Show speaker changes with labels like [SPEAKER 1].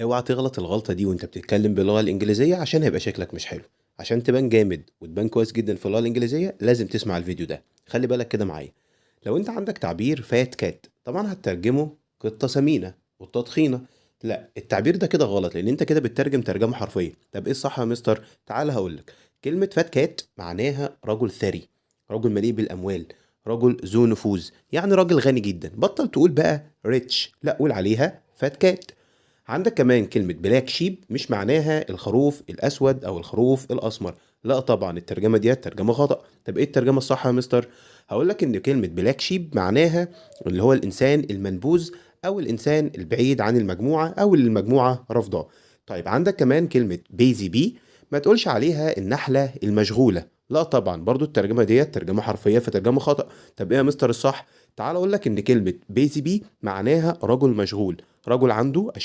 [SPEAKER 1] اوعى تغلط الغلطة دي وانت بتتكلم باللغة الإنجليزية عشان هيبقى شكلك مش حلو. عشان تبان جامد وتبان كويس جدا في اللغة الإنجليزية لازم تسمع الفيديو ده. خلي بالك كده معايا. لو انت عندك تعبير fat cat، طبعا هتترجمه قطة سمينة، قطة تخينة. لا، التعبير ده كده غلط لأن انت كده بتترجم ترجمة حرفية. طب ايه الصح يا مستر؟ تعال هقولك. كلمة fat cat معناها رجل ثري، رجل مليء بالأموال، رجل ذو نفوذ، يعني راجل غني جدا. بطل تقول بقى rich، لا قول عليها fat cat. عندك كمان كلمة black sheep مش معناها الخروف الأسود أو الخروف الأسمر، لا طبعا الترجمة دي ترجمة خطأ. طب إيه الترجمة الصح يا مستر؟ هقول لك إن كلمة black sheep معناها اللي هو الإنسان المنبوذ أو الإنسان البعيد عن المجموعة أو اللي المجموعة رافضاه. طيب عندك كمان كلمة busy bee، ما تقولش عليها النحلة المشغولة، لا طبعا برضو الترجمة ديت ترجمة حرفية فترجمة خطأ. طب إيه يا مستر الصح؟ تعال أقول لك إن كلمة busy bee معناها رجل مشغول، رجل عنده أشياء